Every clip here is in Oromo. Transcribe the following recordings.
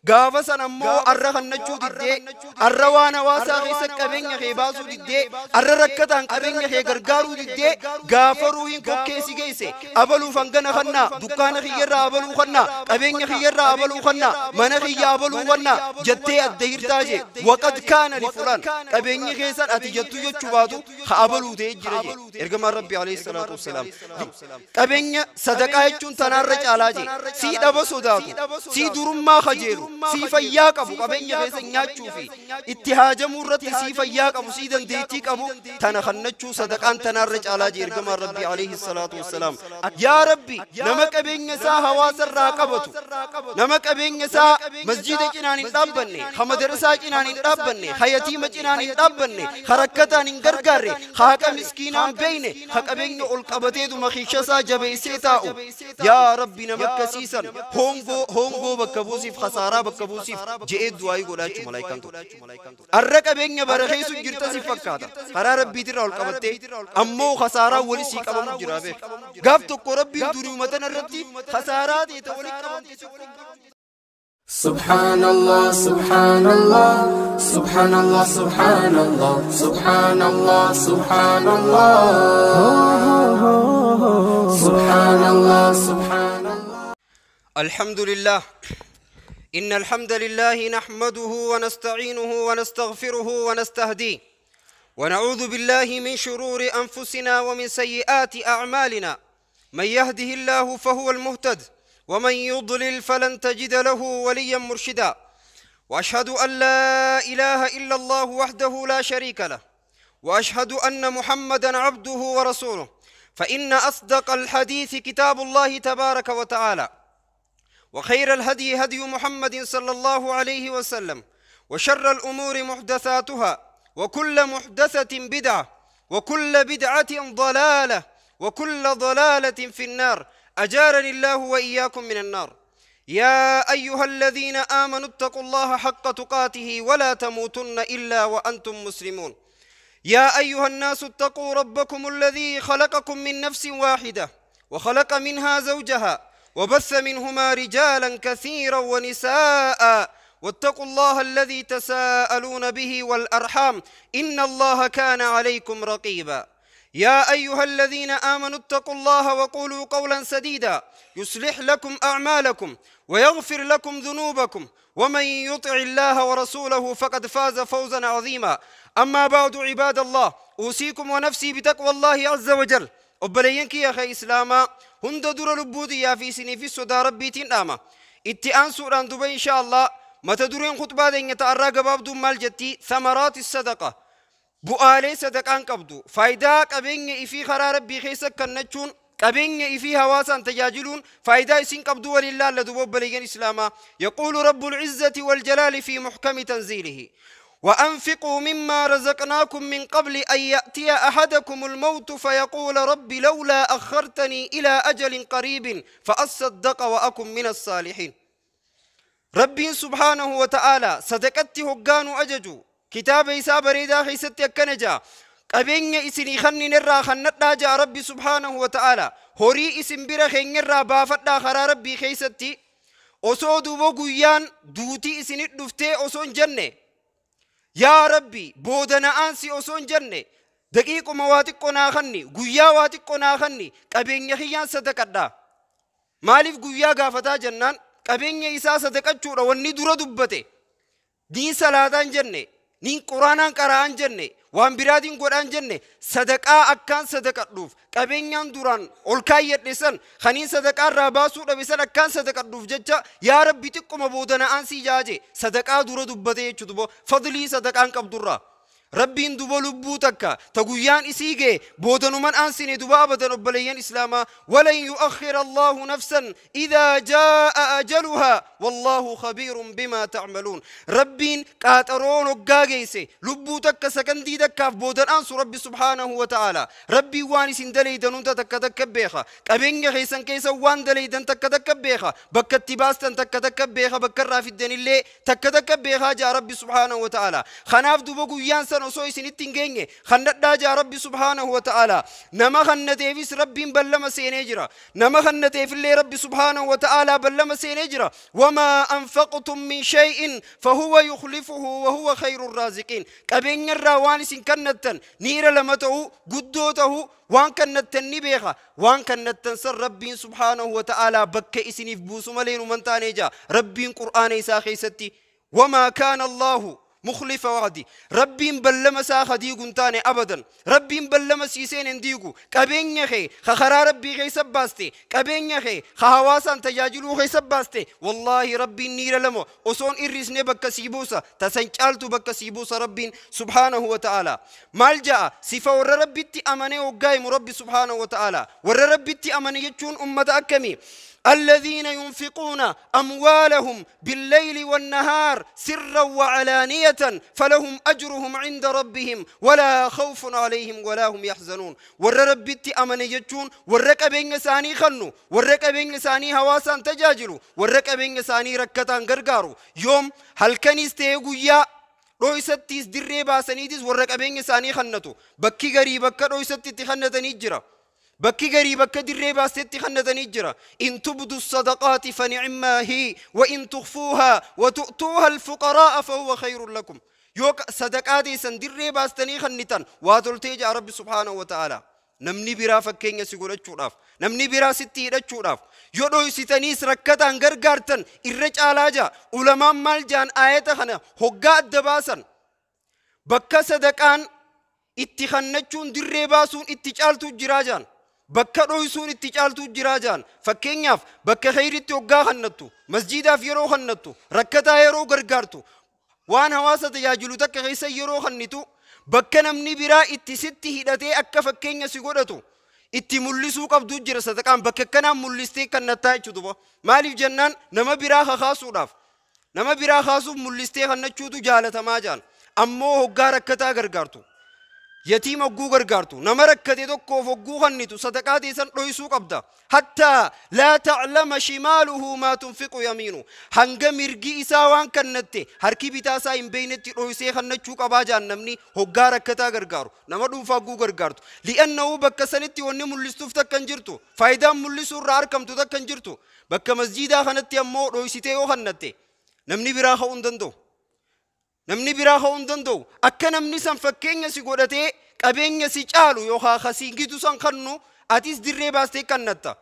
Gaafa san ammoo arra kannachuu diddee, arra waan hawaasaa keessa qabeenya kee baasuu diddee, arra rakkataan qabeenya kee gargaaruu diddee, gaafa ruuhiin kokkee si geesse abaluuf hangana kannaa, dukkaana kiyyarraa abaluu kannaa, qabeenya kiyyarraa abaluu kannaa, mana kiyya abaluu kannaa jettee adda hirtaa jee. Waqad kaana li fulaan, qabeenyi keessan ati jettu jechuu baatu ha abaluu ta'ee jira jee ergamaan Rabbi alayhi salaatu wassalaam. Qabeenya sadaqaa jechuun tanaarra caalaa jee. Sii dhaba sodaatu, sii durummaa kajeelu, sii fayyaa qabu, qabeenya keessa nyaachuu fi itti haajamuu irratti sii fayyaa qabu, sii dandeettii qabu, tana kannachuu sadaqaan tanaarra caalaa jee ergamaan Rabbi alayhi salaatu wassalaam. Yaa Rabbi, nama qabeenya isaa hawaasa irraa qabatu, nama qabeenya isaa masjida cinaan hin dhaabbanne, ha madrasaa cinaan hin dhaabbanne, ha yatiima cinaan hin dhaabbanne, ha rakkataan hin gargaarre, ha haqa miskiinaan beeyne, ha qabeenya ol qabateetuma kiisha isaa jabeessee taa'u, yaa Rabbi, nama akkasiisan hongoo bakka buusiif, khasaaraa bakka buusiif je'ee du'aayii godhaachuu malaayikaan tokko. Arra qabeenya bara keessa jirta si fakkaata. Karaa Rabbiitirraa ol qabattee ammoo khasaaraa wali sii qabamu jira beek. Gaaf tokko Rabbiin duriuma tana irratti khasaaraa ta'e wali qabamte. سبحان الله سبحان الله سبحان الله سبحان الله سبحان الله سبحان الله سبحان الله سبحان الله. الحمد لله، إن الحمد لله نحمده ونستعينه ونستغفره ونستهديه، ونعوذ بالله من شرور أنفسنا ومن سيئات أعمالنا. من يهده الله فهو المهتد، ومن يضلل فلن تجد له وليا مرشدا. وأشهد أن لا إله إلا الله وحده لا شريك له، وأشهد أن محمدا عبده ورسوله. فإن أصدق الحديث كتاب الله تبارك وتعالى، وخير الهدي هدي محمد صلى الله عليه وسلم، وشر الأمور محدثاتها، وكل محدثة بدعة، وكل بدعة ضلالة، وكل ضلالة في النار. أجارني الله وإياكم من النار. يا أيها الذين آمنوا اتقوا الله حق تقاته ولا تموتن إلا وأنتم مسلمون. يا أيها الناس اتقوا ربكم الذي خلقكم من نفس واحدة، وخلق منها زوجها، وبث منهما رجالا كثيرا ونساء، واتقوا الله الذي تساءلون به والأرحام إن الله كان عليكم رقيبا. يا أيها الذين آمنوا اتقوا الله وقولوا قولا سديدا يصلح لكم أعمالكم ويغفر لكم ذنوبكم، ومن يطع الله ورسوله فقد فاز فوزا عظيما. أما بعد، عباد الله، أوصيكم ونفسي بتقوى الله عز وجل. Obboleeyyan kiyya kee islaamaa hunda dura lubbuu xiyyaa fi isiniifis sodaa Rabbiitiin dhaama. Itti aansuudhaan duba insha Allah mata dureen khutbaa teenya ta'arraa gabaabduun maal jetti? Samaraati sadaqa, bu'aalee sadaqaan qabdu, faayidaa qabeenya ifii karaa Rabbii keessa kennachuun, qabeenya ifii hawaasaan tajaajiluun faayidaa isin qabdu waliin laalla. Duba obboleeyyan islaamaa, يقول رب العزة والجلال في محكم تنزيله: وأنفقوا مما رزقناكم من قبل أن يأتي أحدكم الموت فيقول رب لولا أخرتني إلى أجل قريب فأصدق وأكن من الصالحين. ربي سبحانه وتعالى صدقتي هقان أججو كتاب إسا بريدا خيستي أكنجا qabeenya isinii kanninirraa kannadhaa ja'a Rabbi subhaanahu wa ta'ala. Horii isin bira keenyarraa baafadhaa karaa Rabbii keeysatti, osoo duuba guyyaan duutii isinit dhuftee osoo hin jenne, yaa Rabbi booda na'aansi osoo hin jenne, daqiiquma waa xiqqoo naa kanni, guyyaa waa xiqqoo naa kanni, qabeenya kiyyaan sadaqadhaa. Maaliif guyyaa gaafataa jennaan, qabeenya isaa sadaqachuudha wanni dura dubbate. Niin salaataan jenne, niin quraanaan qara'aan jenne, waan biraatiin godhaan jenne, sadaqaa akkaan sadaqadhuuf, qabeenyaan duraan ol kaayyadhe san kaniin sadaqaa irraa baasuu dhabe san akkaan sadaqadhuuf jecha, yaa Rabbi xiqquma booda na'aan sii jaaje, sadaqaa dura dubbate jechuudha. Dubo fadlii sadaqaan qabdurraa Rabbiin duba lubbuu takka ta guyyaan isii gee boodanuman aansine duba abadan. Obboleeyyan islaamaa, ولن يؤخر الله نفسا إذا جاء أجلها والله خبير بما تعملون. Rabbiin qaaxaroon hoggaa geesse lubbuu takka sakandii takkaaf boodan aansu Rabbi subhaanahu wa ta'ala. Rabbiin waan isin daleydan hunda takka takka beeka. Qabeenya keessan keessa waan daleydan takka takka beeka, bakka itti baastan takka takka beeka, bakka irraa fiddanillee takka takka beekaa jaa Rabbi subhaanahu wa ta'ala. Kanaaf duba guyyaan san osoo isinitti hin geenye kannadhaa jaa Rabbi subhaanahu wa ta'aalaa. Nama kannateefis Rabbiin ballama seenee jira. Nama kannateefillee Rabbi subhaanahu wa ta'aalaa ballama seenee jira. Wamaa anfaqtum min shay'in fahuwa yukhlifuhu wa huwa khayru raaziqiin. Qabeenyarraa waan isin kannattan niira lama ta'uu guddoo ta'uu waan kannattan ni beeka. Waan kannattan san Rabbiin subhaanahu wa ta'aalaa bakka isiniif buusu malee numan taanee jaa. Rabbiin qur'aana isaa keessatti wamaa kaana Allaahu مخلف وعدي. ربي بلما ساخ ديغون تاني أبدا. ربي بلما سيسين انديغو كابين يخي خخرا ربي غي سباستي. كابين يخي خهواسان تجاجلو غي سباستي. والله ربي نير لمو أصون إرسني بك سيبوسا تسنجالتو بك سيبوسا ربي سبحانه وتعالى. مالجا صفة ور ربي تي أماني وقايم ربي سبحانه وتعالى. ور ربي تي أماني يجون أمة أكمي الذين ينفقون أموالهم بالليل والنهار سرا وعلانية فلهم أجرهم عند ربهم ولا خوف عليهم ولا هم يحزنون. ور ربي أمن يجون ورك بين ساني خنو ورك بين ساني هواسان تجاجلو ورك بين ساني ركتان غرغارو يوم هل كنيستي رويستيس دري باسنيتس ورك بين ساني خنتو بكي غريب بك رويستي تخنتني جرا بكي غريبة كدري باستي خنتني جرا. إن تبدوا الصدقات فنعما هي وإن تخفوها وتؤتوها الفقراء فهو خير لكم. يوك صدقاتي سندري باستني خنتن واتلتي جا ربي سبحانه وتعالى. نمني برا فكين سيغورچوراف نمني برا ستي رچوراف يودو ستنيس ركتان غرغارتن إرج علاجا علماء مال جان آيات خنا هوغا دباسن بكا صدقان اتخنچون دري باسون اتچالتو جراجان bakka dhoysuun itti caaltuu jiraa jaan. Fakkeenyaaf bakka khayritti hoggaa kannattu, masjiidaaf yeroo kannattu, rakkataa yeroo gargaartu, waan hawaasa tajaajilu takka keessa yeroo kannitu, bakka namni biraa itti sitti hidhatee akka fakkeenya si godhatu itti mul'isuu qabdu jira sadaqaan. Bakka akkanaan mul'istee kannattaa jechuudha. Maaliif jennaan nama biraa kakaasuudhaaf, nama biraa kaasuuf mul'istee kannachuutu jaalatamaa jaan. Ammoo hoggaa rakkataa gargaartu, يتيم hogguu gargaartu, nama rakkate tokkoof hogguu kannitu sadaqaa teessan dhoysuu qabda. Hattaa laa ta'lama shimaaluhu maa tunfiqu yamiinu. Hanga mirgi isaa waan kannatte harki bitaa isaa hin beeynetti dhoysee kannachuu qabaa jaan namni hoggaa rakkataa gargaaru, nama dhuunfaa hogguu gargaartu. Li'annahu bakka sanitti wanni mul'istuuf takka hin jirtu, faayidaan mul'isuu irraa argamtu takka hin jirtu. Bakka masjiidaa kanatti ammoo dhoysitee yoo kannatte namni biraa ka'uu hin danda'u. Namni biraa ka'uu hin danda'u. Akka namni san fakkeenya si godhatee qabeenya si caalu yookaan kasiingitu san kannu atis dirree baastee kannatta.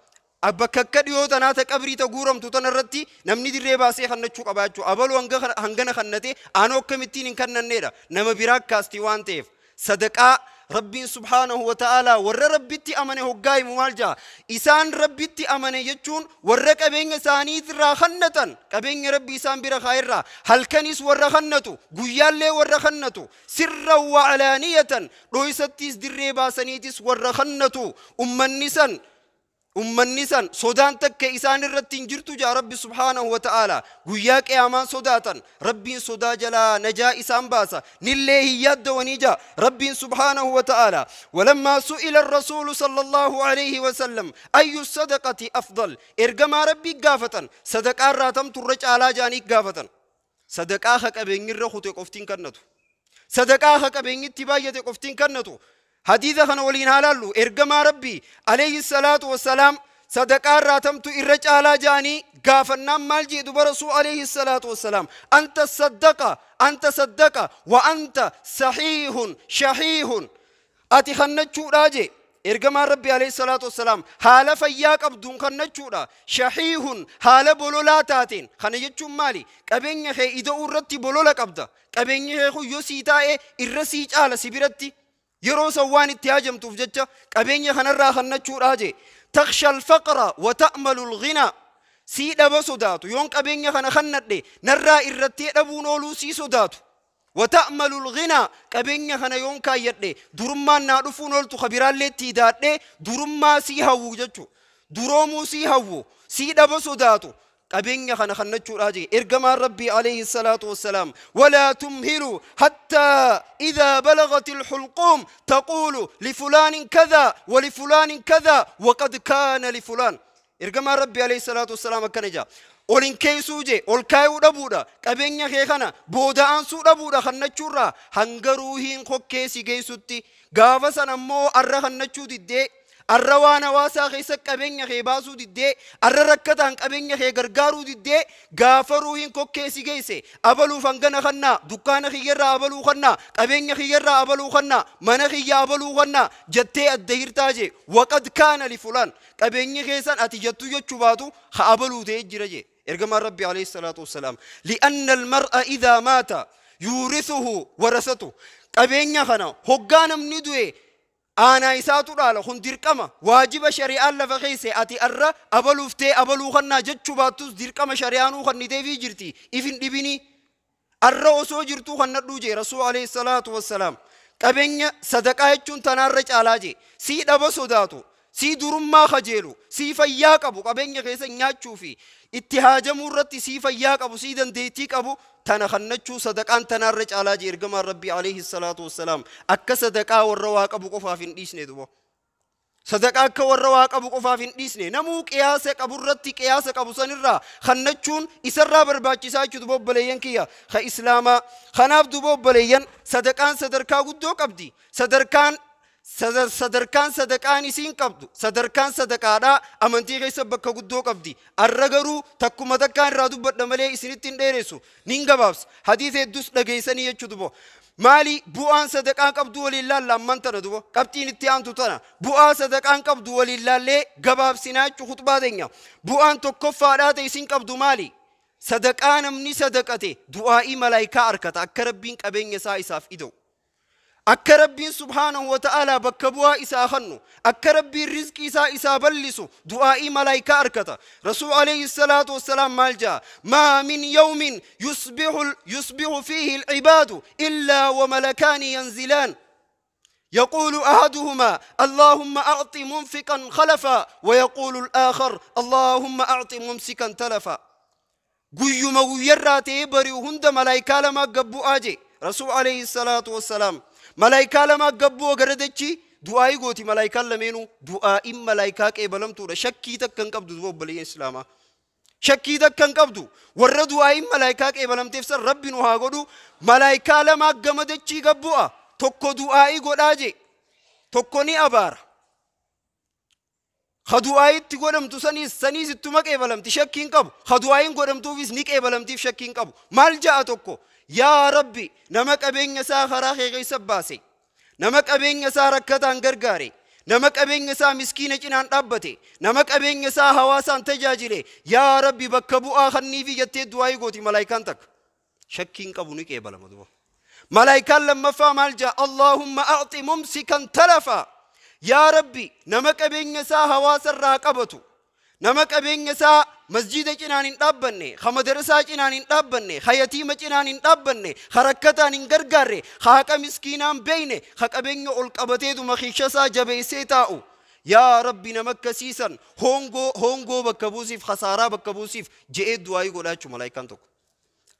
Bakka akka dhiyoo tanaa ta qabrii ta guuramtu tanarratti namni dirree baasee kannachuu qaba jechuudha. Abaluu hangana kannate aanoo akkamittiin hin kannanneedha. Nama biraa kaasti waan ta'eef. Sadaqaa Rabbiin subhaanahu wa ta'aalaa warra Rabbitti amane hoggaa himu maal jaa? Isaan Rabbitti amane jechuun warra qabeenya isaaniitirraa kannatan, qabeenya Rabbi isaan bira kaa'erraa halkanis warra kannatu, guyyaallee warra kannatu, sirran wa alaaniyatan dhoysattis dirree baasaniitis warra kannatu. Ummanni san sodaan takka isaan irratti hin jirtu jaa Rabbi subhaanahu wa ta'aalaa. Guyyaa qiyaamaan sodaatan Rabbiin sodaa jalaa najaa isaan baasa. Nillee hin yaaddawanii jaa Rabbiin subhaanahu wa ta'aalaa. Walammaa su'ila rasuulu sallallahu alayhi wa sallam ayyu sadaqati afdal. Ergamaa Rabbii gaafatan sadaqaa irraa tamtu irra caalaa jaanii gaafatan. Sadaqaa ha qabeenyirra kute qoftiin kannatu. Sadaqaa ha qabeenyitti baay'ate qoftiin kannatu. حديث خنا ولين هلالو إرجما ربي عليه الصلاة والسلام صدقاء راتمت إرج على جاني غافنا مالجي دبرسو عليه الصلاة والسلام أنت صدقة أنت صدقة وأنت صحيح شحيح أتي خنا تشوراجي إرجما ربي عليه الصلاة والسلام حالة فياك أبدون خنا تشورا شحيح حالة بولولاتاتين خنا يجوم مالي كابين خي إذا أردت بولولا كابدا كابين خي يوسيتا إرسيج على سبيرتي yeroo san waan itti haajamtuuf jecha qabeenya kanarraa kannachuudhaa jee. Taksha alfaqra wa ta'malu alghina. Sii dhaba sodaatu yoon qabeenya kana kannadhe narraa irrattee dhabuun ooluu sii sodaatu. Wa ta'malu alghina qabeenya kana yoon kaayyadhe durummaan naa dhufuun ooltu kabiraallee itti hidaadhe durummaa sii hawwu jechuu, duroomuu sii hawwu, sii dhaba sodaatu qabeenya kana kannachuudhaa jee. Ergamaan Rabbii alayhi salaatu wassalaam walaa tumhilu hattaa idhaa balagati alxulquum taquulu lifulaanin kadhaa walifulaanin kadhaa waqad kaana lifulaan. Ergamaan Rabbii alayhi salaatu wassalaam akkana jaa. Ol hin keessuu jee ol kaayuu dhabuudha qabeenya kee kana booda'aansuu dhabuudha kannachuurraa hanga ruuhiin kokkee si geessutti gaafa san ammoo arra kannachuu diddee arra waan hawaasaa keessa qabeenya kee baasuu diddee arra rakkataan qabeenya kee gargaaruu diddee gaafa ruuhiin kokkee si geesse abaluuf hangana kannaa dukkaana kiyyarraa abaluu kannaa qabeenya kiyyarraa abaluu kannaa mana kiyya abaluu kannaa jettee adda hirtaa jee waqad kaana li fulaan qabeenyi keessan ati jettu jechuu baatu ha abaluu ta'ee jira jee ergamaan rabbi alayhi salaatu wassalaam li'anna almar'a idaa maata yuurithuhu warasatu qabeenya kana hoggaa namni du'e aanaa isaatu dhaala kun dirqama waajiba shari'aan lafa keesse ati arra abaluuftee abaluu kannaa jechuu baattus dirqama shari'aanuu kanniteefii jirti ifin dhibinii arra osoo jirtuu kannadhuu jee rasuul alayhi salaatu wassalaam qabeenya sadaqaa jechuun tanaarra caalaa jee sii dhaba sodaatu sii durummaa kajeelu sii fayyaa qabu qabeenya keessa nyaachuu fi itti haajamuu irratti sii fayyaa qabu sii dandeettii qabu tana kannachuu sadaqaan tanaarra caalaa jee ergamaan rabbii alayhi salaatu wassalaam akka sadaqaa warra waa qabu qofaaf hin dhiisne duba sadaqaa akka warra waa qabu qofaaf hin dhiisne namuu qiyaasa qabu irratti qiyaasa qabu sanirraa kannachuun isarraa barbaachisaa jechuudha duba obboleeyyan kiyya ka islaamaa kanaaf duba obboleeyyan sadaqaan sadarkaa guddoo qabdi sadarkaan sadaqaan isiin qabdu sadarkaan sadaqaadhaa amantii keessa bakka guddoo qabdi arra garuu takkuma takkaan irraa dubbadha malee isinitti hin dheeressu nin gabaabsa hadiisa hedduus dhageessanii jechuu dubo maali bu'aan sadaqaan qabdu waliin laalla amman tana dubo qabxiin itti aantu tana bu'aa sadaqaan qabdu waliin laallee gabaabsinaa jechuu khutbaa teenya bu'aan tokkoffaadhaa ta'e isiin qabdu maali sadaqaa namni sadaqate du'aa'ii malaayikaa arkata akka rabbiin qabeenya isaa isaaf ida'u akka rabbiin subhaanahu wa ta'aalaa bakka bu'aa isaa kennu akka rabbiin rizqii isaa isaa bal'isu du'aa'ii malaayikaa arkata rasuul alayhi salaatu wassalaam maal ja'a maa min yawmin yusbihu fiihi alcibaadu illaa wamalakaani yanzilaan يقول أحدهما اللهم أعط منفقا خلفا ويقول الآخر اللهم أعط ممسكا تلفا قيما ويراتي بريو هند ملايكا لما قبو آجي رسول عليه الصلاة والسلام ملايكا لما قبو غردتشي دعائي قوتي ملايكا لمينو دعائي ملايكا كيبلمتو شكي تكن قبدو دو بلي إسلاما شكي تكن قبدو ور دعائي ملايكا كيبلمتي فسر ربي نوها قدو ملايكا لما قمدتشي قبوها tokko du'aa'ii godhaa jee tokko ni abaara ka du'aa'itti godhamtu saniis ittuma qeebalamti shakkiin qabu ka du'aa'iin godhamtuufis ni qeebalamtiif shakkiin qabu maal ja'a tokko yaa rabbi nama qabeenya isaa karaa kee keessa baase nama qabeenya isaa rakkataan gargaare nama qabeenya isaa miskiina cinaan dhaabbate nama qabeenya isaa hawaasaan tajaajile yaa rabbi bakka bu'aa kanniifi jettee du'aa'ii gooti malaayikaan takka shakkiin qabu ni qeebalama duba ملايكا لما فامال جاء اللهم أعط ممسكا تلفا يا ربي نمك أبين سا هواس الراقبتو نمك أبين سا مسجد جنان دابني خمدرسا جنان دابني خيتيم جنان دابني خركتان غرغري خاك مسكينان بيني خاك أبين أولقبتي دو مخيشسا جبيسيتاو يا ربي نمك سيسا هونغو هونغو بكبوسيف خسارة بكبوسيف جئت دعاي قولاتشو ملايكان توك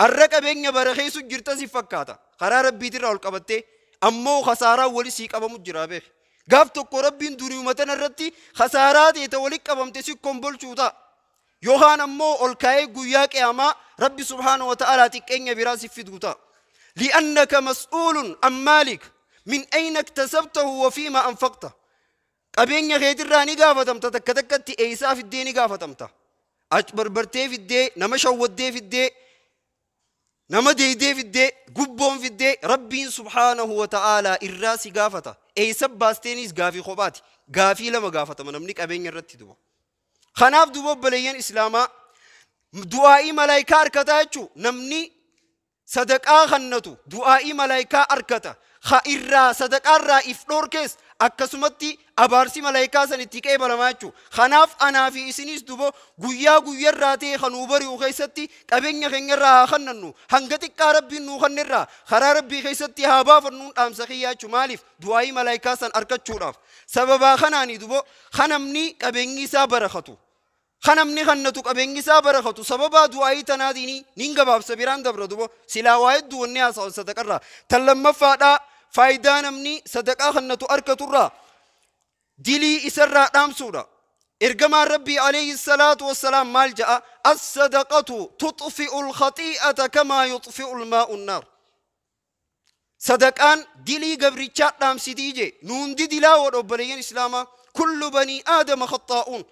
arra qabeenya barakeessu jirta si fakkaata karaa rabbiitirraa ol qabattee ammoo khasaaraa wali sii qabamu jira beek gaaf tokko rabbiin duniuma tana irratti khasaaraa teete wali qabamte si kombolchuu ta'a yookaan ammoo ol kaa'ee guyyaa qiyaamaa rabbi subhaanahu wa ta'aalaa xiqqeenya biraa si fiduu ta'a li'annaka mas'uulun an maalik min ayna iktasabtahu wa fiima anfaqta qabeenya keetirraa ni gaafatamta takka takkatti eeysaa fiddee ni gaafatamta barbartee fiddee nama shawwaddee fiddee nama deeydee fiddee gubboon fiddee rabbiin subhaanahu wa ta'aalaa irraa si gaafata eeysa baasteeniis gaafii kophaati gaafii lama gaafatama namni qabeenya irratti duba kanaaf duba obboleeyyan islaamaa du'aa'ii malaayikaa harkataa jechuu namni sadaqaa kannatu du'aa'ii malaayikaa harkata ha irraa sadaqaarraa if dhoorkees akkasumatti abaarsi malaayikaa san itti qeebalamaa jechuu kanaaf anaa fi isinis dubo guyyaa guyyarraa ta'e kanuu bari'u keessatti qabeenya keenyarraa haa kannannu hanga xiqqaa rabbiin nuu kannerraa karaa rabbii keessatti haa baafannuun dhaamsa kiyyaa jechuu maaliif du'aa'ii malaayikaa san argachuudhaaf sababaa kanaanii dubo kanamni qabeenyi isaa barakatu kanamni kannatu qabeenyi isaa barakatu sababaa du'aa'ii tanaatiini nin gabaabsa biraan dabra dubo silaa waa hedduu wanni haasa'u sadaqarraa tan lammaffaadhaa faayidaa namni sadaqaa kannatu argaturraa dilii isarraa dhaamsuudha Ergamaan Rabbii alayhi salaatu wassalaam maal ja'a? As-sadaqatu tuxfi'u al-khati'ata kamaa yuxfi'u al-maa'u an-naar. Sadaqaan dilii gabrichaa dhaamsitii jee. Nu hundi dilaa obboleeyyan islaamaa. Kullu banii aadama khaxaa'uun.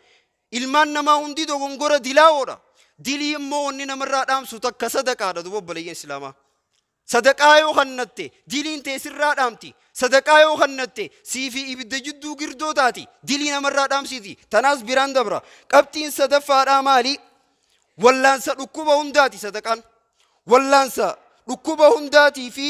Ilmaan namaa hundi dogongora dilaawoodha. Dilii immoo wanni namarraa dhaamsu takka sadaqaadha duba obboleeyyan islaamaa. Sadaqaa yoo kennatte diliin tee sirraa dhaamti. Sadaqaa yoo kennatte siifi ibidda jidduu girdoo taati. Dilii namarraa dhaamsiti. Tanaas biraan dabra. Qabxiin sadaffaadhaa maali? Wallaansa dhukkuba hundaati sadaqaan. Wallaansa dhukkuba hundaatii fi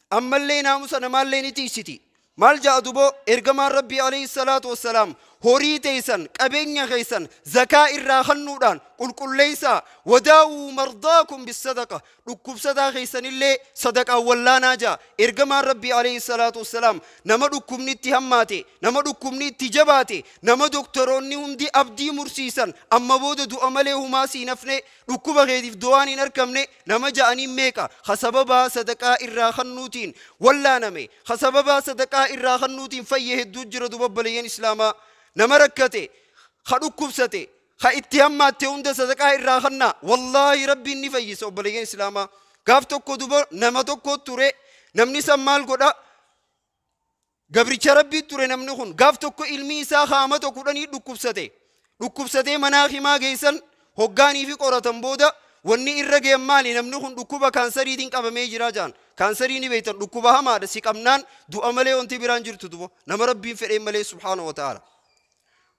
ammallee naamusa namaallee ni tiksiti. Maal ja'a dubo ergamaan Rabbii alayhi salaatu wassalaam horii teessan qabeenya keessan zakaa irraa kennuudhaan qulqulleessaa wadaawuu mardaakum bisadaqa dhukkubsataa keessanillee sadaqaan wallaanaa ja'a. Ergamaan Rabbii alayhi salaatu wassalaam nama dhukkubni itti hammaate, nama dhukkubni itti jabaate, nama doktoroonni hundi abdii mursiisan amma booda du'a malee humaa siin hafne dhukkuba keetiif du'aan hin argamne nama ja'aniin meeqa sababaa sadaqaa irraa kennuutiin wallaaname, sababaa sadaqaa irraa kennuutiin fayya hedduu jira duba obboleeyyan islaamaa. Nama rakkate, ka dhukkubsate, ka itti hammaatte hunda sadaqaa irraa kennaa. Wallaahi Rabbiin ni fayyisa obboleeyyan islaamaa. Gaaf tokko duba nama tokko ture, namni san maal godha? Gabricha Rabbii ture namni kun. Gaaf tokko ilmi isaa haamata 10 dhukkubsate. Dhukkubsatee manaa himaa geessan hoggaanii fi qoratan booda wanni irra ga'e maali? Namni kun dhukkuba kaansariitiin qabamee jira jaan. Kaansarii ni beektan dhukkuba hamaadha. Si qabnaan du'a malee wanti biraan jirtu duba. Nama Rabbiin fedheen malee subhaanahu wa ta'ala.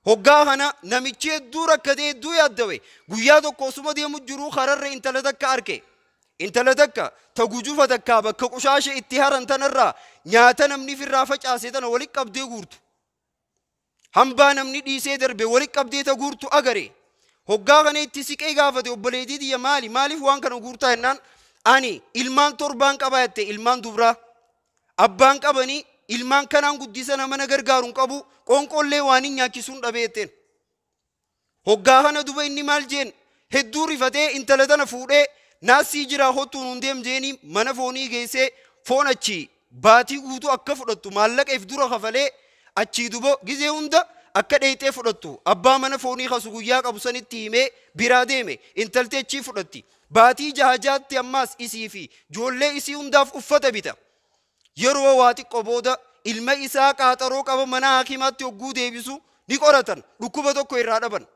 Hoggaa kana namichi hedduu rakkatee hedduu yaaddawe. Guyyaa tokko osuma deemu jiruu kararra intala takka arge. Intala takka ta gujufa takkaa bakka qushaasha itti haran tanarraa nyaata namni firraa facaase tana walitti qabdee guurtu. Hambaa namni dhiisee darbe walitti qabdee ta guurtu agare. Hoggaa kana itti siqee gaafate obboleettii tiyya maali? Maaliif waan kana guurtaa jennaan? Ani ilmaan 7 qabaa jette ilmaan dubraa. Abbaan qabanii ilmaan kanaan guddisa nama na gargaaru hin qabu qoonqollee waan hin nyaachisuun dhabee jetteen. Hoggaa kana duba inni maal jeen? Hedduu rifatee intala tana fuudhee naasii jira hottuun hundeem jeenii mana foonii geessee foon achii baatii guutuu akka fudhattu maallaqa if dura kafalee achii duba gizee hunda akka dheeyxee fudhattu abbaa mana foonii kasu guyyaa qabu sanitti himee biraa deeme intalti achii fudhatti. Baatii jahajaatti ammaas isii fi ijoollee isii hundaaf uffata bita. Yeroo waa xiqqoo booda ilma isaa qaaxaroo qaba mana hakimaatti hogguu deebisu ni qoratan. Dhukkuba tokko irraa dhaban.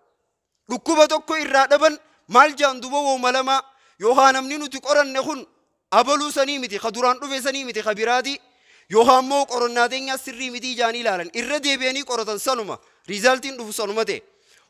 Dhukkuba tokko irraa dhaban maal jaan duba wooma lama yookaan namni nuti qoranne kun abaluu sanii miti ka duraan dhufe sanii miti ka biraati yookaan immoo qorannaa teenyaa sirrii miti jaanii ilaalan irra deebi'anii qoratan sanuma riizaaltiin dhufu sanuma ta'e.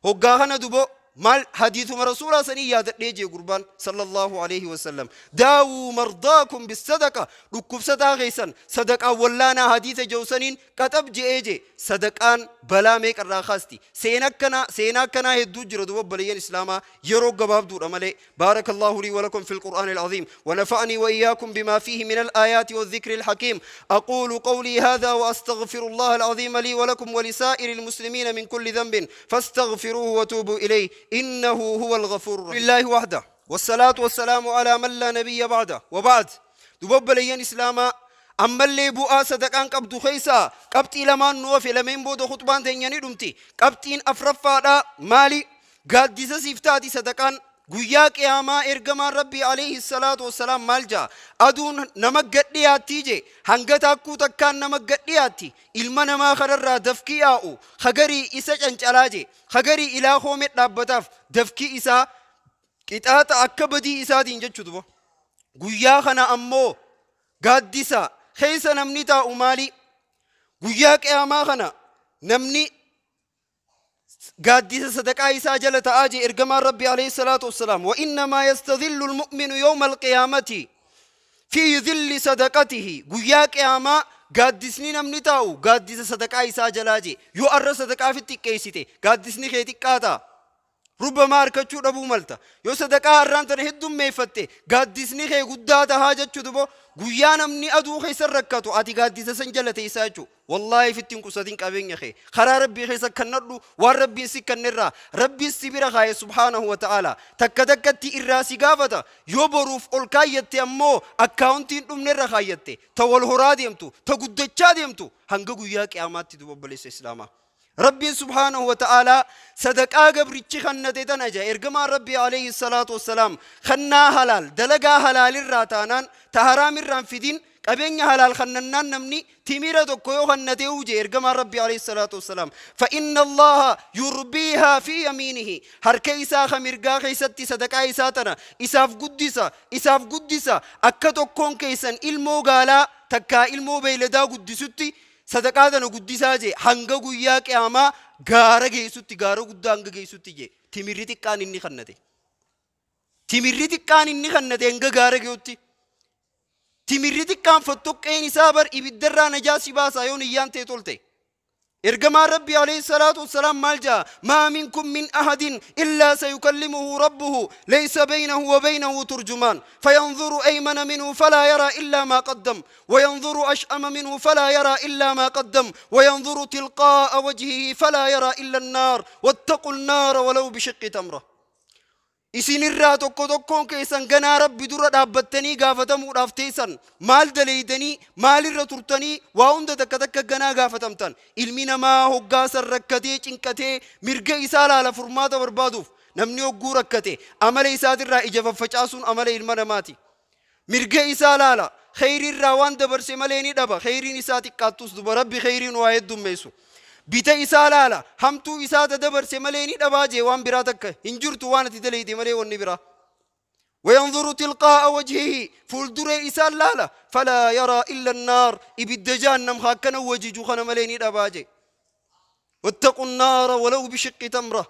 Hoggaa kana dubo maal hadiisuma rasuulaa sanii yaadadhee jee gurbaan sallallahu alayhi wasallam. Daawuu mardaakum bisadaqa dhukkubsataa keessan sadaqaan wallaanaa hadiisa jiru saniin qaxab je'ee jee sadaqaan balaa meeqarraa kaasti. Seenaa akkanaa hedduu jira duba obboleeyyan islaamaa yeroo gabaabduudha malee. Baarakallahu lii walakum fil qur'aanil aziim wa nafa'anii wa iyaakum bimaa fiihi min al-aayaati wa dhikri al-hakiim. Aquulu qawlii haadhaa wa astaghfirullaha al-aziima lii walakum wa lisaa'iril muslimiina min kulli dhanbin fastaghfiruuhu wa tuubuu ilayhi إنه هو الغفور الرحيم. لله وحده والصلاة والسلام على من لا نبي بعده وبعد. دبب لين إسلاما أما اللي بؤا صدقان قبض خيسا قبطي لما نوفي لمن بود خطبان تنيني دمتي قبطين أفرفا مالي قادسة سيفتاتي صدقان guyyaa qiyaamaa ergamaan Rabbii alayhi salaatu wassalaam maal jaa? Aduun nama gadhiyaatti je hanga taakkuu takkaan nama gadhiyaatti ilma namaa kanarraa dafkii yaa'u hagarii isa cancalaa je hagarii ilaa hoome dhaabbataaf dafkii isaa qixaaxa akka badii isaatiin jechuu duba. Guyyaa kana ammoo gaaddisa keessa namni taa'u maali? Guyyaa qiyaamaa kana namni gaaddisa sadaqaa isaa jala ta'aa jee ergamaan Rabbii alayhi salaatu wassalaam. Wa innamaa yastadhillu almu'minu yawma alqiyaamati fi dhilli sadaqatihi. Guyyaa qiyaamaa gaaddisni namni taa'u gaaddisa sadaqaa isaa jalaa jee. Yoo arra sadaqaa fi xiqqeessite gaaddisni kee xiqqaa ta'a. Rubbamaa harkachuu dhabuu malta. Yoo sadaqaa har'aan tana heddummeeffatte gaaddisni kee guddaa tahaa jechuu dubo. Guyyaa namni aduu keessa rakkatu ati gaaddisa san jala teessaa jechuu. Wallaahi fittiin qusatiin qabeenya kee karaa Rabbii keessa kannadhu waan Rabbiin si kennerraa Rabbiin si bira kaaye subhaanahu wa ta'ala. Takka takkatti irraa si gaafata. Yoo boruuf ol kaayyatte ammoo akkaawuntiin dhumnerra kaayyatte ta wal horaa deemtu ta guddachaa deemtu hanga guyyaa qiyaamaatti duba obboleessa islaamaa. Rabbiin subhaanahu wa ta'aalaa sadaqaa gabrichi kannate tana jaa ergamaan Rabbii alayhi salaatu wassalaam kannaa halaal dalagaa halaalirraa taanaan ta haraamirraan fidin qabeenya halaal kannannaan namni timira tokko yoo kannatee uje ergamaan Rabbii alayhi salaatu wassalaam fa inna Allaha yurbiihaa fi yamiinihi harka isaa ka mirgaa keessatti sadaqaa isaa tana isaaf guddisa isaaf guddisa akka tokkoon keessan ilmoo gaalaa takkaa ilmoo beeyladaa guddisutti sadaqaa tana guddisaa jee hanga guyyaa qiyaamaa gaara geessutti gaara guddaa hanga geessutti jee timirri xiqqaan inni kannate timirri xiqqaan inni kannate hanga gaara geessutti timirri xiqqaan fottoqqeen isaa bar ibiddarraa najaa si baasaa yoo niyyaan ta'e tolte ergamaan Rabbii alayhi salaatu wassalaam maal jaa maa minkum min ahadin illaa sayukallimuhu rabbuhu laysa baynahu wa baynahu turjumaan fayanzuru aymana minhu falaa yaraa illaa maa qaddam wayanzuru ash'ama minhu falaa yaraa illaa maa qaddam wayanzuru tilqaa'a wajhihi falaa yaraa illa annaar wattaqu annaara walaw bishiqqi tamra isinirraa tokko tokkoon keessan ganaa Rabbi dura dhaabbattanii gaafatamuudhaaf teessan maal daleeydanii maalirra turtanii waa hunda takka takka ganaa gaafatamtan ilmi namaa hoggaasan rakkatee cinqatee mirga isaa laala furmaata barbaaduuf namni hogguu rakkate amala isaatirraa ija faffacaasuun amala ilma namaati mirga isaa laala kheyriirraa waan dabarse malee ni dhaba kheyriin isaa xiqqaattus duba Rabbi kheyriin waa heddummeessu bita isaa laala hamtuu isaa dabarse malee ni dhabaa jee waan biraa takka hin jirtu waan ati daleeyte malee wanni biraa وينظر تلقاء وجهه فولدري إسان لالا فلا يرى إلا النار إبد جهنم خاكنا وجيجو خنا مليني دباجي واتقوا النار ولو بشق تمرة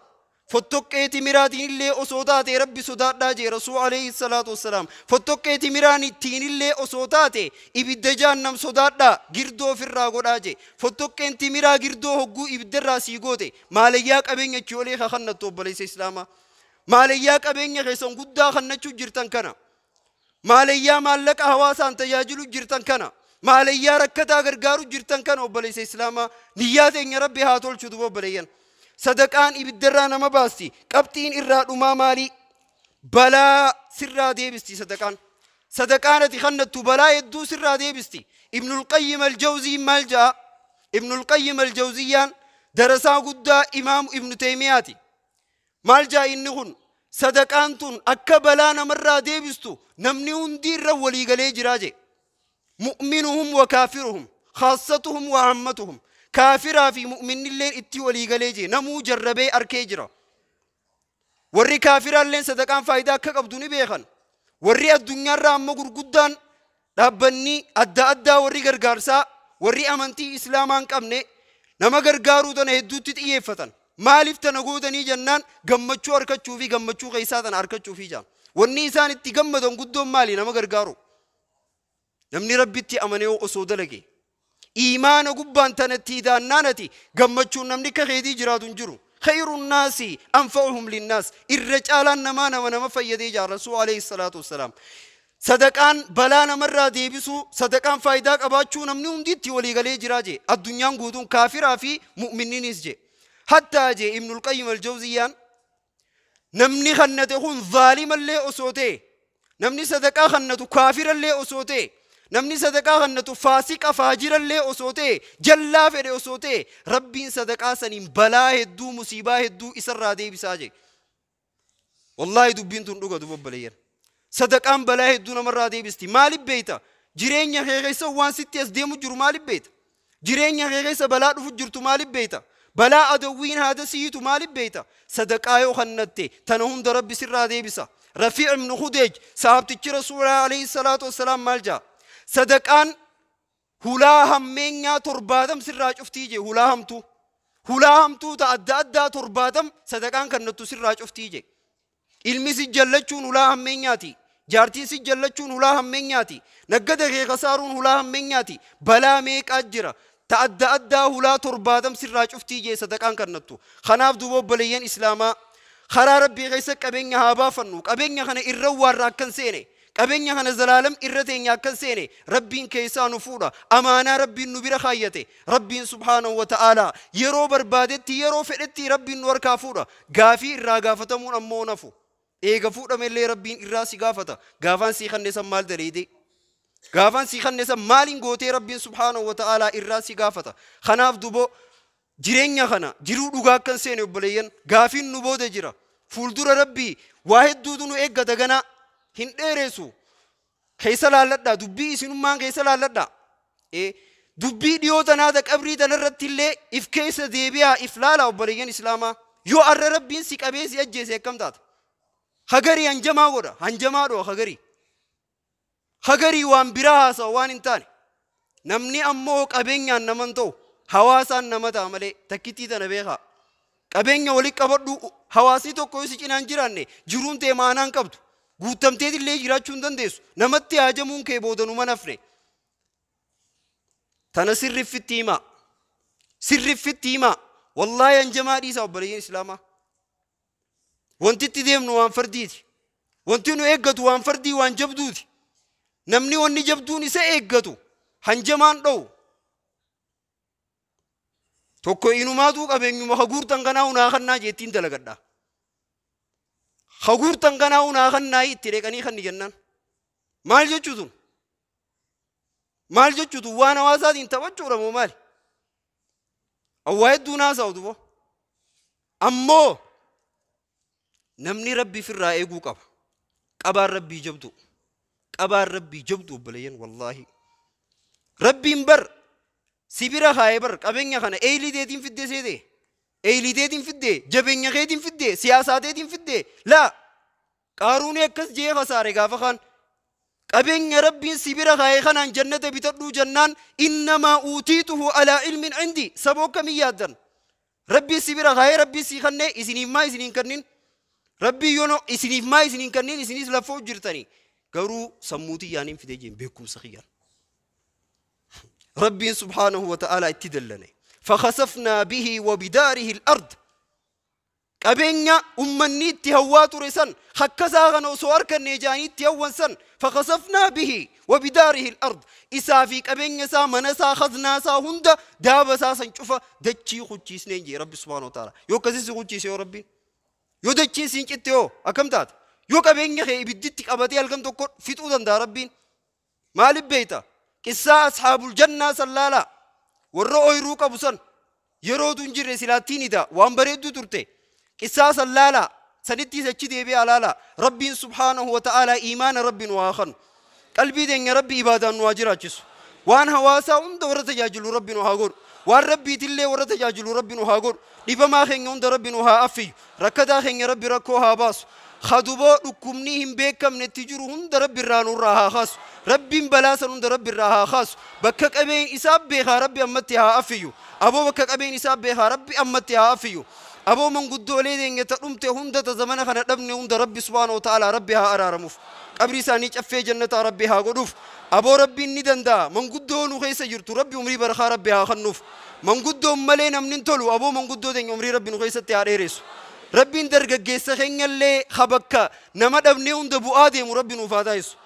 فتوكيتي مراتين اللي أصوتاتي ربي صدات داجي رسول عليه الصلاة والسلام فتوكيتي مراني تين اللي أصوتاتي إبد جهنم صدات دا جردو في الراغو داجي فتوكيتي مرا جردو هقو إبد الراسي قوتي مالياك أبين يتشولي خخنا توب ليس إسلاما مالياك أبين يخيسون قدا خنا جرتن كنا ماليا مالك أهواسان تجاجلو جرتن كنا ماليا ركتا غرغارو جرتن كنا وبليس إسلاما نيات إن ربي هاتول شدوب بليان صدقان ibiddarraa nama baasti qabxiin irraa dhumaa maali balaa sirraa deebisti sadaqaan sadaqaan ati kannattu balaa hedduu sirraa deebisti Ibnul Qayyim al-Jawzii maal ja'a Ibnul Qayyim al-Jawziyyaan darasaa guddaa Imaam Ibnu Taymiyaati maal ja'a inni kun sadaqaan tun akka balaa namarraa deebistu namni hundi irra walii galee jiraa je mu'minuhum wa kaafiruhum khaassatuhum wa ammatuhum kaafiraa fi mu'minnilleen itti walii galee jee namuu jarrabee arkee jira warri kaafiraalleen sadaqaan faayidaa akka qabdu ni beekan warri addunyaarraa amma gurguddaan dhaabbanni adda addaa warri gargaarsaa warri amantii islaamaa hin qabne nama gargaaruu tana hedduutti xiyyeeffatan maaliif tana gootanii jennaan gammachuu arkachuu fi gammachuu keessaa tana arkachuu fi jaan wanni isaan itti gammadan guddoon maali nama gargaaru namni Rabbitti amanee osoo dalage iimaana gubbaan tanatti idaannaanati gammachuun namni akka keetii jiraatu hin jiru khayru nnaasi anfa'uhum linnaas irra caalaan namaa nama nama fayyadee jaa Rasuul alayhi salaatu wassalaam sadaqaan balaa namarraa deebisuu sadaqaan faayidaa qabaachuu namni hundi itti walii galee jiraa jee addunyaan guutuun kaafiraa fi mu'minniinis jee hattaa jee Ibnul Qayyim al-Jawziyyaan namni kannate kun zaalimallee osoo ta'e namni sadaqaa kannatu kaafirallee osoo ta'e namni sadaqaa kannatu faasiqa faajirallee osoo ta'e jallaa fedhe osoo ta'e Rabbiin sadaqaa saniin balaa hedduu musiibaa hedduu isarraa deebisaa jee wallaahi dubbiin tun dhuga duba obboleeyyan sadaqaan balaa hedduu namarraa deebisti maaliif beeyta jireenya kee keessa waan sitti as deemu jiru maaliif beeyta jireenya kee keessa balaa dhufu jirtu maaliif beeyta balaa adawwiin haada siyitu maaliif beeyta sadaqaa yoo kannatte tana hunda Rabbi sirraa deebisa Rafiic ibnu Khudeej sahabtichi Rasuulaa alayhi salaatu wassalaam maal jaa sadaqaan hulaa hammeenyaa 70 sirraa cuftii jee hulaa hamtuu ta adda addaa 70 sadaqaan kannattu sirraa cuftii jee ilmi si jallachuun hulaa hammeenyaati jaartiin si jallachuun hulaa hammeenyaati naggada kee kasaaruun hulaa hammeenyaati balaa meeqaa jira ta adda addaa hulaa 70 sirraa cuftii jee sadaqaan kannattu kanaaf duuba obboleeyyan islaamaa karaa Rabbii keessa qabeenya haa baafannu qabeenya kana irra waarra akkan seene qabeenya kana zalaalam irra teenya akkan seene Rabbiin keessaa nu fuudha amaanaa Rabbiin nu bira kaayyate Rabbiin subhaanahu wa ta'aalaa yeroo barbaadetti yeroo fedhetti Rabbiin nu harkaa fuudha gaafii irraa gaafatamuun ammoo nafu eega fuudhamellee Rabbiin irraa si gaafata gaafaan sii kannesan maal daleeyde gaafaan sii kannesan maaliin gootee Rabbiin subhaanahu wa ta'aalaa irraa si gaafata kanaaf dubo Jireenya kana jiruu dhugaa akkan seene obboleeyyan gaafiin nu booda jira. Fuuldura Rabbii waa hedduutu nu eeggata ganaa hin dheeressu. Keessa laalladhaa dubbii isinummaan keessa laalladhaa. Dubbii dhiyoo tanaata qabrii tanarratti illee if keessa deebi'aa if laalaa obboleeyyan islaamaa. Yoo arra Rabbiin si qabee si ajjeese akkam taata? Hagarii hanjamaa godha hanjamaa dho'a hagarii. Hagarii waan biraa haasa'a waan hin taane. Namni ammoo qabeenyaan nama hin ta'u hawaasaan nama ta'a malee takkittii tana beekaa. Qabeenya walitti qabadhu hawaasni tokko yoo si cinaan jiraanne jiruun tee maanaan qabdu. Guutamteetillee jiraachuu hin dandeessu. Namatti haajamuun kee boodanuma nafne. Tana sirriffitti himaa. Sirriffitti himaa. Wallaahi hanjamaa dhiisaa obboleeyyan islaamaa. Wanti itti deemnu waan fardiiti. Wanti nu eeggatu waan fardii waan jabduuti. Namni wanni jabduun isa eeggatu hanjamaan dho'u. Tokko inumaatuu qabeenyuma haguurtan kanaa hunaa kannaa jettiin dalagadha. Haguurtan kanaa hunaa kannaa itti deeqanii kan jennaan. Maal jechuutu? Maal jechuutu waan hawaasaatiin taphachuudha moo maali? Awwaa hedduun haasa'u dubo. Ammoo namni Rabbi ofirraa eeguu qaba. Qabaan Rabbii jabdu. Qabaan Rabbii jabdu obboleeyyan wallaahi. Rabbiin bar sibira kaayee bar qabeenya kana eeyiliteetiin fiddee seete. Eeyiliteetiin fiddee jabeenya keetiin fiddee siyaasaateetiin fiddee laa qaaruun akkas jee kasaare gaafa kaan. Qabeenya Rabbiin sibira kaayee kanaan jannata bitadhuu jennaan innamaa uutiituhu alaa ilmin cindi saboo akkamii yaaddan. Rabbiin sibira kaayee Rabbiin sii kannee isiniif maa isiniin kannin. Rabbiin yoo isiniif maa isiniin kannin isinis laffoo jirtanii. Garuu sammuu xiyyaaniin fidee jeen beekumsa xiyyaan. Rabbiin subhaanahu wa ta'aalaa itti dallane. Fakhasafnaa bihi wa bidaarihi al-ard. Qabeenya ummanni itti hawwaa ture san hakkasaa kana osoo harkanne jaanii itti hawwan san fakhasafnaa bihi wa bidaarihi al-ard. Isaa fi qabeenya isaa mana isaa khaznaa isaa hunda daaba isaa san cufa dachii kuchiisneen jee Rabbi subhaanahu wa ta'aalaa. Yoo akkasii si kuchiise yoo Rabbiin. Yoo dachiin siin citte yoo akkam taata? Yoo qabeenya kee ibidditti qabatee halkan tokko fixuu danda'a Rabbiin. Maaliif beekta? Qissaa ashaabul jannaa san laalaa. Warra ooyiruu qabu san yerootu hin jirre silaattiin ida waan bareedduu turte. Qissaa san laalaa sanittiis achi deebi'aa laalaa. Rabbiin subhaanahu wa ta'aalaa iimaana Rabbi nu haa kanu. Qalbii teenya Rabbi ibaadaan nu haa jiraachisu. Waan hawaasaa hunda warra tajaajilu Rabbi nu haa godhu. Waan Rabbiitillee warra tajaajilu Rabbi nu haa godhu. Dhibamaa keenya hunda Rabbi nu haa affiyyu. Rakkataa keenya Rabbi rakkoo haa baasu. Khaduboo dhukkubni hin beekamnetti jiru hunda Rabbi irraa nurraa haa kaasu. Rabbiin balaa san hunda Rabbi irraa haa kaasu. Bakka qabeen isaa beekaa Rabbi ammatti haa affiyyu. Aboo bakka qabeen isaa beekaa Rabbi ammatti haa affiyyu. Aboo manguddoolee teenya ta dhumte hunda ta zamana kana dhabne hunda Rabbi subhaanahu wa ta'aalaa Rabbi haa araaramuuf. Qabrii isaanii caffee jannataa Rabbi haa godhuuf. Aboo Rabbiin ni danda'a. Manguddoo nu keessa jirtu Rabbi umrii barakaa Rabbi haa kennuuf. Manguddoon malee namni hin tolu aboo manguddoo teenya umrii Rabbi nu keessatti haa dheeressu. Rabbiin dargaggeessa keenyallee habakka nama dhabnee hunda bu'aa deemu Rabbi nuuf haa taasisu.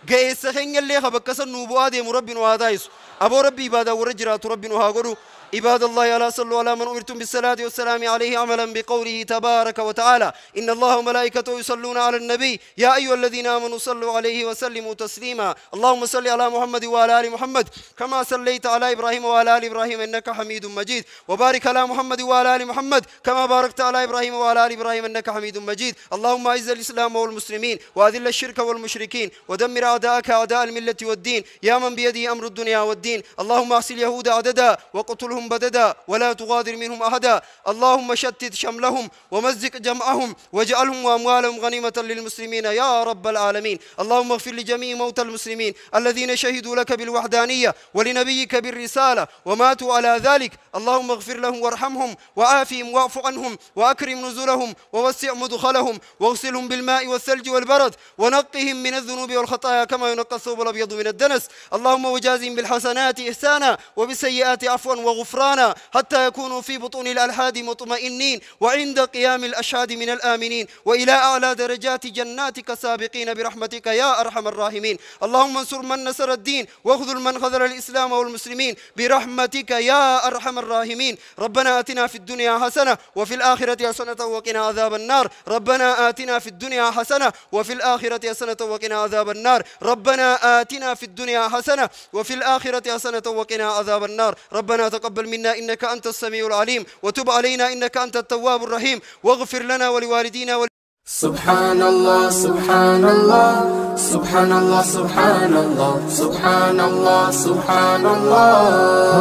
Ga'eessa keenyallee habakka san nuu bu'aa deemu Rabbi nu haa taasisu. Aboo Rabbi ibaadaa warra jiraatu Rabbi nu haa godhu. عباد الله ألا صلوا على من أمرتم بالصلاة والسلام عليه عملا بقوله تبارك وتعالى إن الله وملائكته يصلون على النبي يا أيها الذين آمنوا صلوا عليه وسلموا تسليما. اللهم صل على محمد وعلى آل محمد كما صليت على إبراهيم وعلى آل إبراهيم إنك حميد مجيد، وبارك على محمد وعلى آل محمد كما باركت على إبراهيم وعلى آل إبراهيم إنك حميد مجيد. اللهم أعز الإسلام والمسلمين وأذل الشرك والمشركين ودمر أعداءك أعداء الملة والدين يا من بيده أمر الدنيا والدين. اللهم أحصي اليهود عددا وقتلهم بددا ولا تغادر منهم أحدا. اللهم شتت شملهم ومزق جمعهم واجعلهم وأموالهم غنيمة للمسلمين يا رب العالمين. اللهم اغفر لجميع موتى المسلمين الذين شهدوا لك بالوحدانية ولنبيك بالرسالة وماتوا على ذلك. اللهم اغفر لهم وارحمهم وعافهم واعف عنهم وأكرم نزلهم ووسع مدخلهم واغسلهم بالماء والثلج والبرد ونقهم من الذنوب والخطايا كما ينقى الثوب الأبيض من الدنس. اللهم وجازهم بالحسنات إحسانا وبالسيئات عفوا وغفرانا حتى يكونوا في بطون الألحاد مطمئنين وعند قيام الأشهاد من الآمنين وإلى أعلى درجات جناتك سابقين برحمتك يا أرحم الراحمين. اللهم انصر من نصر الدين واخذل من خذل الإسلام والمسلمين برحمتك يا أرحم الراحمين. ربنا آتنا في الدنيا حسنة وفي الآخرة حسنة وقنا عذاب النار. ربنا آتنا في الدنيا حسنة وفي الآخرة حسنة وقنا عذاب النار. ربنا آتنا في الدنيا حسنة وفي الآخرة حسنة وقنا عذاب النار. ربنا تقبل تقبل منا إنك أنت السميع العليم، وتب علينا إنك أنت التواب الرحيم، واغفر لنا ولوالدينا سبحان الله سبحان الله سبحان الله سبحان الله سبحان الله سبحان الله.